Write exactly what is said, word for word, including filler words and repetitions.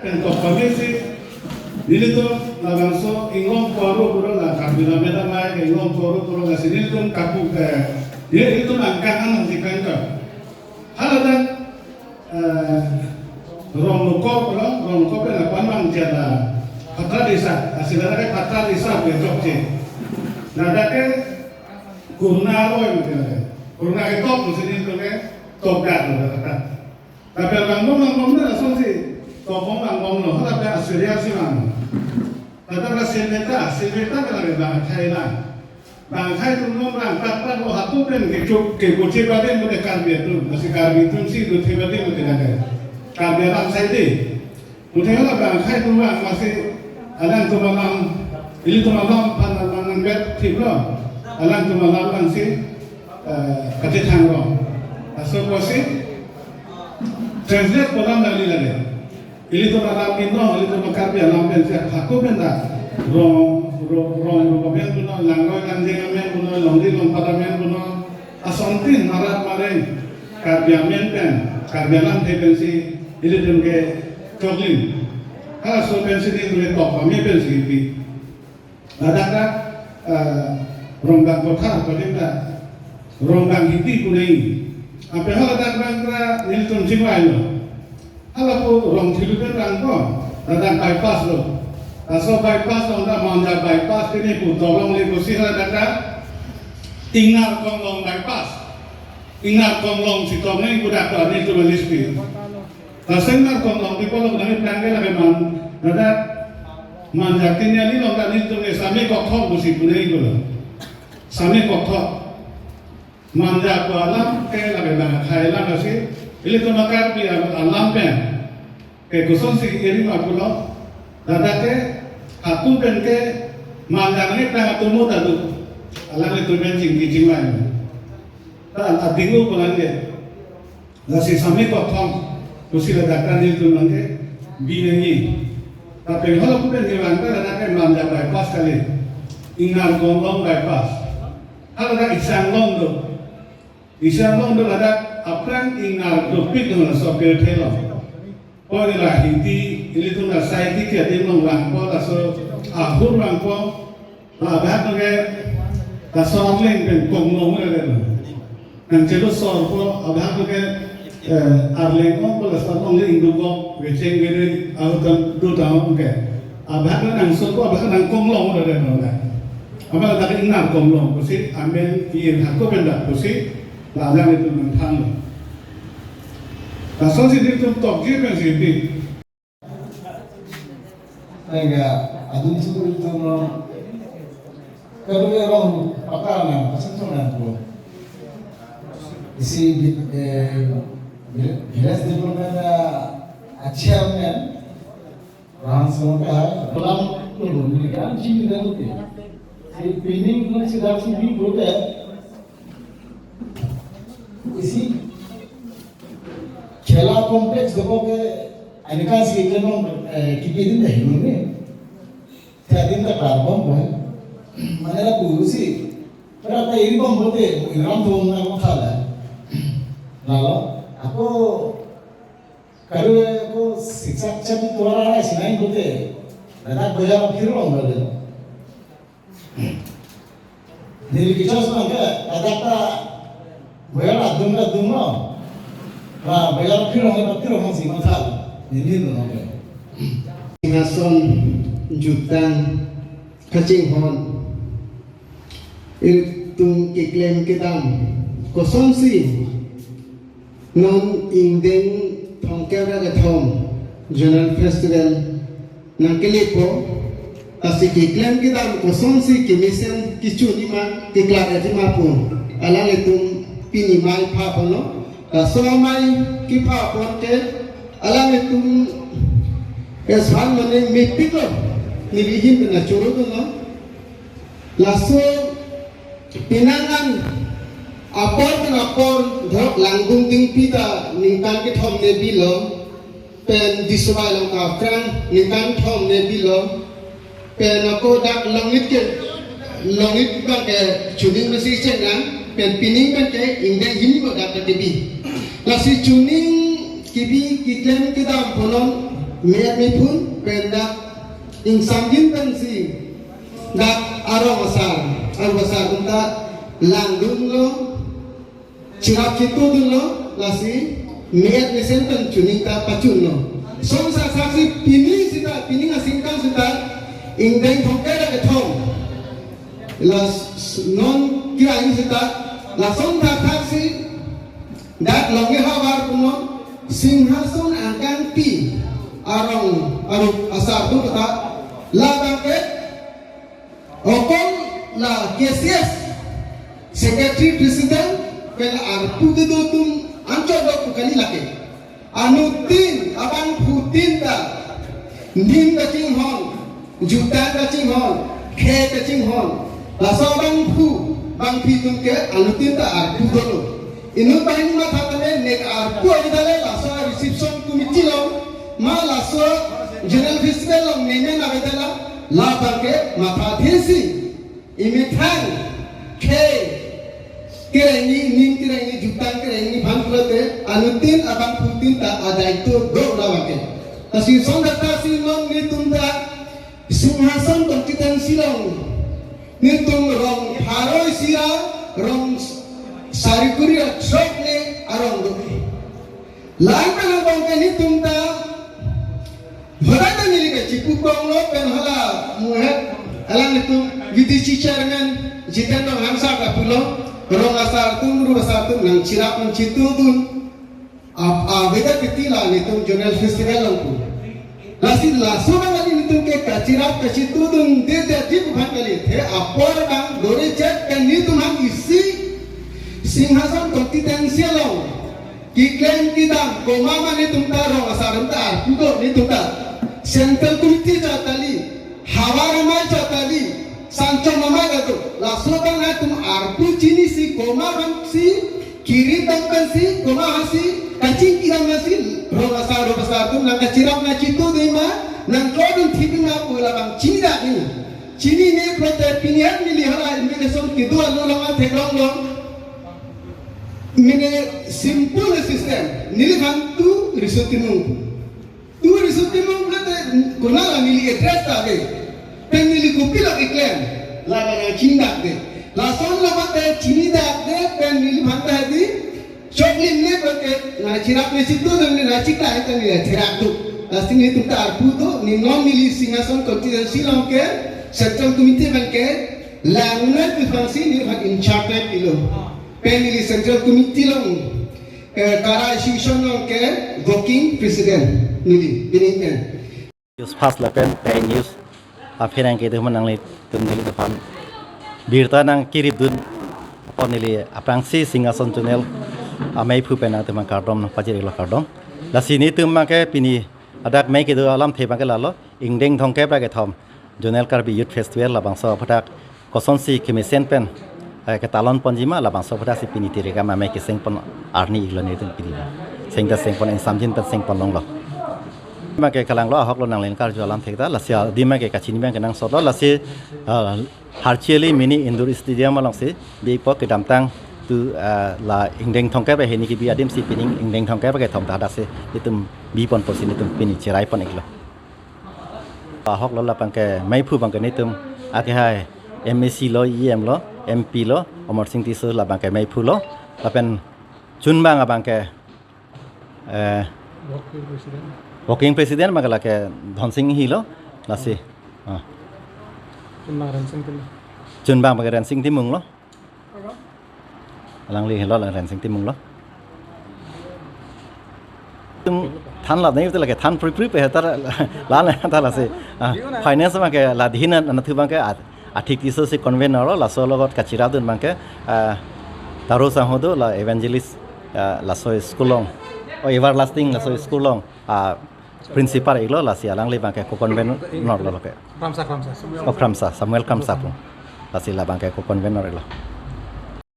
Pen kok pamisi, nelitum labangso inglong poru pura la Karbi Lammet Amei inglong poru pura lasi nelitum kapu, eh, nelitum angkang an nangsi kangkang. Haladak, eh, Rong Nokop, Rong, Rong Nokop pen apan bang jala Patra Desa, asila ke Patra Desa pen jokje. Ladak ke kurna roi mungkin ada. Kurna ke tok mesti nelitum ke tok dak, tok dak. Tapi langbom langbom na lasonsi tokong langbomlo, hala pe Assyria si lang. Tata ka Silveta, Silveta ka lagi bang akhai lang. Bang akhai tum nom lang, tak tak lo hatu pen ke chuk ke kuchi batin mute Karbi atum, masi Karbi atum si duthe batin mute lagi. Karbi alam sai di. Mute hala bang akhai tum lang masi alangtum alam, ilitum alam pan alam nang bet thip lo. Alangtum alam lang si, eh, kachethang rong. Laso apotsi translate pu alam dali lagi. Ilitum alam inong, ilitum Karbi alam pen si hako pen ta. Rong, rong, rong, rong amen punon, langroi langjeng amen punon, longri longpat amen punon. Asontin marat mareng Karbi amen pen, Karbi alamthe pensi ilitum ke choklim. Halaso pensi nelitum ke tok pame pensi pi. Ladak dak, eh, Rongbang Kothar, padin dak Rongbang Hidi kunai. Ape haladak bang kra nelitum chingvailo. Halapu Rong Thilu pen bang ko, ladak bypass lo. Laso bypass lo, dak Manja bypass pini pu tolong le pusi haladak dak Ingnar Konglong bypass. Ingnar Konglong si tong nai kudak to nelitum alispi. Laso Ingnar Konglong di polok nangit tangke lagi man, ladak Manja Tinyali along ta nelitum ke Same Kokthong pusi punai kulo. Same Kokthong. Manja pu alam ke lagi bang akhai lang asi. Ilitum Karbi alam pen ke kosonsi iri ma pulo. Ladak ke hatu pen ke Manja nangit tang atumu tadu. Alanglitum pen chingki chingvai. Ta adingu pulang ke. Lasi Same Kokthong pusi ladak ta nelitum nangke binangi. Tapi halapu pen kevang ta ladak ke Manja bypass kali. Ingnar Konglong bypass. Haladak Isanglong do. Isanglong do ladak aphrang Ingnar dopik do laso pirthe lo. Pon la Hidi, ilitum la sai ti ke adim long vangpo, laso ahur vangpo, la abahak ke laso Arleng pen Konglong le le. Nangchelo sorpo, abahak ke, eh, Arleng ongpo laso Arleng le ingdukok, vecheng vere, ahutan dutang ke. Abahak nangsorpo, abahak nang Konglong le le. Abahak dak Ingnar Konglong pusi, amen, iye hako pen dak pusi, la alanglitum nangthanlo. Lasonsi nelitum tokji pensi pi. Nangga, adun suku itu no, kalau ya rong pakar na, pasang sana tu. Isi, eh, village development, ah, chairman, Rang Song ka, pelam tu, ini kan sih kita tu. Si pining pun si dak si bi bote. Isi khela complex dopo ke, ani kan si ke nong, eh, kipi din deh nong ni. Tia din ta klar bom boy. Mane la guru si. Pero ta iri bom bote, iram thong na ko khala. Lalo, ako, karu ko siksa chabi tuara rai sinai bote. Ladak boya phir long bote. Neli kichos nang ke, ladak ta boyar adung adung lo. Ra boyar phirong ke phirong nang si mathal. Neli lo nang ke. Singhason jutang kachinghon. Ilitum keklem kedam kosonsi non ingdeng thomkep ra kethom Zonal Festival nangkelepo, lasi keklem kedam kosonsi kemesen kechun-i ma, keklar-et-i ma pu alanglitum pini mai pha ponlo. Laso amei kepha pon ke alanglitum eswan mane mepik lo, neli ahin pen choro dunlo. Laso penang an apor pen apor dok Langdung Dingpi ta ningkan kethom ne bilo, pen Diso Bai along ta aphrang ningkan kethom ne bilo, pen ako dak Longit ke, Longit bang ke chuning masi chengan, pen pining bang ke ingdeng hini ko dak kebi. Lasi chuning kebi keklem kedam punon Me-et mephun pen dak ingsamjin pensi dak arong asar, arong asar atum ta langdunlo, chirap chitudunlo, lasi me-et mesen pen chuning ta pachunlo. Son sak saksi pining sita, pining asingkan sita, ingdeng thomkep ra kethom. Las non kira ini sita, lason thakthak si, dak Longri havar punon, Singhason angkangpi arong, arong asar atum ta, labang ke, okon la K C S Secretary President, pen arpu kedo atum anchot do pu kali lake. Anuttin, abangphutin ta, ning kachinghon, jutang kachinghon, khei kachinghon, laso abangphu, bangphi atum ke anuttin ta arpu dolo. Inut banghini matha tame nek arpu avedetlo, laso reception committee along, ma laso Zonal Festival along nemen avedetlo, labang ke matha thesi. Emethang khei kerengni, ning kerengni, jutang kerengni aphan pulote anuttin abangphutin ta adaito do labang ke. Lasi son dak ta si non netum ta Singhason constituency along netum rong pharo isi ra rong sari kuri ra throk ne arong do. Lang kalang bang ke netum ta Hoda ta neli ke chipu konglo pen hala muhet alanglitum V D C chairman Jiten Ronghang sir ta pulo, rong asar atum, rong asar atum nangchirap nangchitudun. Ap-, avedetlo titi la netum Zonal Festival along pu. Lasi laso abang kali netum ke kachirap kachitudunde de di pu aphan kali, the apor abang dore chet pen netum aphan isi Singhason constituency along keklem kedam komat ma netum ta rong asar atum ta arpu do netum ta. Central Committee chot kali, havar amei chot kali, Sanchom amei ta do. Laso abang netum arpu chinisi komat aphan si kiri tang pensi komat aphan si kachingki dam pensi rong asar rong asar atum nangkachirap nangchitudun ma nangklodun thipin ma pu labang chinidak ni. Chinine pulote pini an neli hala invitation kedo along along theklong long. Mane simple system. Neliphan tu riso timung. Tu riso timung pulote konat la neli address ta ave. Pen neli kopilo keklem. Labang nangchinidakde. Lason labang ta chinidakde pen neliphan ta hedi. Choklim ne pulote nangchirap nangchitudun ne nangchikla ita neli therak do. Lasi netum ta arpu do, ne non neli Singhason constituency along ke Central Committee abang ke lang ne pu aphan si neliphan in charge pilo. Pen neli Central Committee along, eh, Kara Association along ke working president neli, pining pen. News first lapen pei news apherang kedo man nanglitum nelitum aphan birta nangkiripdun apot neli aphrangsi Singhason Zonal ameiphu pen nangtum aphan kardom nangpajirlo, kardom. Lasi netum abang ke pini adak mei kedo alamthe abang ke lalo, ingdeng thomkep ra kethom Zonal Karbi Youth Festival labangso aphuthak kosonsi kemesen pen, eh, ketalon ponji ma labangso aphuthak si pini tiri kam amei keseng pon arni iklo netum pini. Seng ta seng pon, ingsamjin pen seng pon longlo. Abang ke kalanglo, ahoklo nangli karju alamthe ta, lasi adim abang ke kachini abang ke nangsotlo, lasi, ah, Harcheli Mini Indoor Stadium alongsi bipo kedamtang tu, ah, la ingdeng thomkep ra hini kebi adim si pining ingdeng thomkep ra kethom ta hadak si netum bipon pusi netum pini cherai pon iklo. Ahoklo labang ke meiphu abang ke netum akehai M A C lo, E M lo, M P lo, Amarsing Tisso labang ke meiphu lo, lapen chunbang abang ke, eh, Working President. Working President abang ke lake Dhonsing Inghi lo, lasi. Ah. Chunbang Rensing Timung. Chunbang abang ke Rensing Timung lo. Alangli helo la Rensing Timung lo. Tum than la nai lake than pri pri pe hetar la la ta lasi. Ah, finance abang ke la dihin anatthu abang ke at-, athik Tisso si convener lo, laso alogot kachirapdun abang ke, ah, Taro Sangho do la evangelist, ah, laso school along. Oh, Everlasting laso school along. Ah, principal iklo, lasi alangli abang ke co-convener lo ke. Kramsa, Kramsa. Oh, Kramsa, Samuel Kramsa pu. Lasi labang ke co-convener iklo.